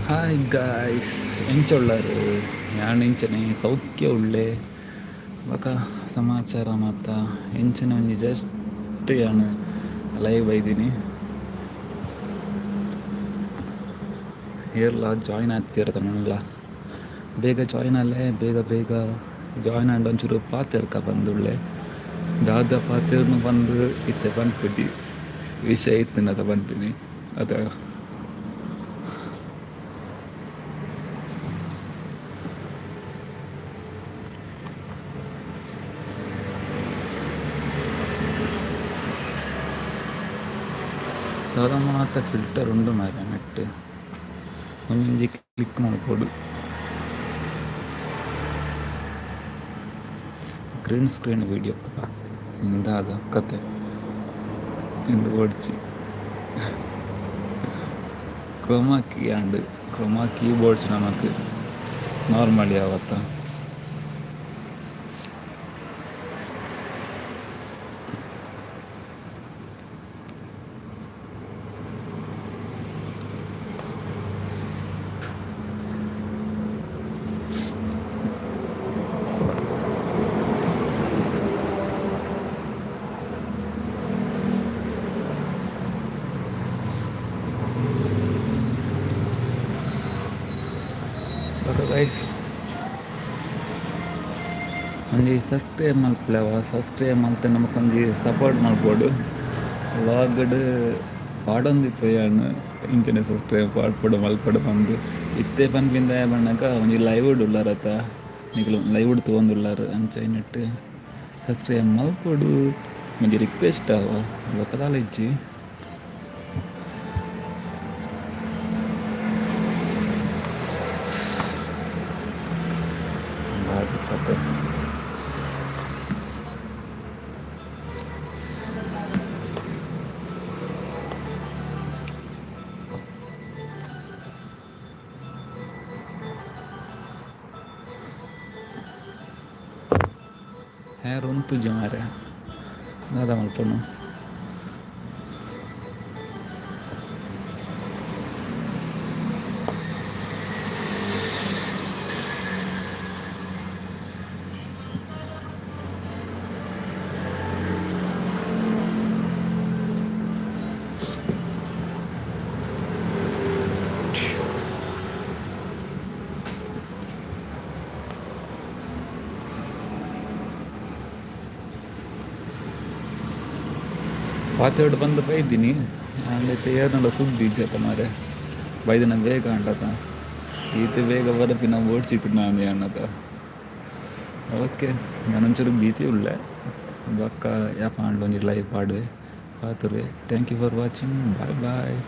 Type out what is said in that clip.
Hi guys, ಎಂಚ ಉಳ್ಳಾರು? ಯಾನ್ ಇಂಚನೆ ಸೌಖ್ಯ ಉಳ್ಳೆ. ಬೊಕ ಸಮಾಚಾರ ಮಾತ ಎಂಚನೆ? ಒಂಜಿ ಜಸ್ಟ್ ಯಾನ್ ಲೈವ್ ಬೈದಿನಿ. ಏರ್ಲ ಜಾಯಿನ್ ಆಗ್ತೀರ ತನ್ನಲ್ಲ, ಬೇಗ ಜಾಯಿನ್ ಅಲ್ಲೇ. ಬೇಗ ಬೇಗ ಜಾಯಿನ್ ಆಂಡ ಒಂಚೂರು ಪಾತೆರ್ಕ ಬಂದುಳ್ಳೆ. ದಾದ ಪಾತೆರ್ನು ಬಂದು ಇತ್ತೆ ಪನ್ಪುಜಿ. ವಿಷಯ ಇತ್ತಿನದ ಪನ್ಪಿನಿ ಅದ. ದಾದ ಮಾತ ಫಿಲ್ಟರ್ ಉಂಡು ಮಾರ್ರೆ ನೆಟ್. ಒಂಜೊಂಜಿ ಕ್ಲಿಕ್ ಮಲ್ಪೊಡು. ಗ್ರೀನ್ ಸ್ಕ್ರೀನ್ ವೀಡಿಯೋ ದಾದ ಕತೆ ಇಂದು ಬೋಡ್ಚಿ. ಕ್ರೋಮಾ ಕೀ ಆಂಡ್. ಕ್ರೋಮಾ ಕೀ ಬೋಡ್ಚಿ ನಮಕ್, ನಾರ್ಮಲ್ ಯಾವತ್ತ. ಬೊಕ ಗೈಸ್, ಒಂಜಿ ಸಬ್ಸ್ಕ್ರೈಬ್ ಮಲ್ಪುಲವ. ಸಬ್ಸ್ಕ್ರೈಬ್ ಮಲ್ತ್ ನಮಕ್ ಒಂಜಿ ಸಪೋರ್ಟ್ ಮಲ್ಪೊಡು. ವ್ಲಾಗ್ಡ್ ಪಾಡೊಂದಿಪ್ಪೆ ಯಾನ್ ಇಂಚನೆ ಸಬ್ಸ್ಕ್ರೈಬ್ ಪಾಡ್ಪೊಡು ಮಲ್ಪೊಡು ಪಂದ್. ಇತ್ತೆ ಪನ್ಪಿನ ದಾಯೆ ಪನ್ನಗ ಒಂಜಿ ಲೈವ್ ಡ್ ಉಲ್ಲರತ, ನಿಕುಲು ಲೈವ್ ಡ್ ತೂವೊಂದುಲ್ಲರ್. ಅಂಚ ನೆಟ್ಟ್ ಸಬ್ಸ್ಕ್ರೈಬ್ ಮಲ್ಪೊಡು, ಒಂಜಿ ರಿಕ್ವೆಸ್ಟ್ ಅವ, ಬೊಕ ದಾಲ ಇಜ್ಜಿ. ಬಾರಿ ಕತೆ. ಹೇರ್ ಉಂತುಜಿ ಮಾರ್ರೆ, ದಾದ ಮಲ್ಪುನು? ಪಾತೆರ್ಡ್ ಬಂದ್ ಬೈದಿನಿ. ಆಂಡ ಇತ್ತೆ ಏರ್ನಲ ಸುದ್ದಿ ಇಜ್ಜತ್ತ ಮಾರ್ರೆ. ಬೈದಿನ ಬೇಗ ಆಂಡತ, ಈತ್ ಬೇಗ ಬರ್ಪಿನ ಬೋಡ್ಚಿತ್ತ್ ನಾನ್ ಯಾನತ. ಓಕೆ, ಯಾನೊಂಚೂರು ಭೀತಿ ಉಲ್ಲೆ. ಬೊಕ್ಕ ಯಾಪ ಆಂಡಲ ಒಂಜಿ live ಪಾಡುವೆ, ಪಾತೆರುವೆ. Thank you for watching. Bye bye.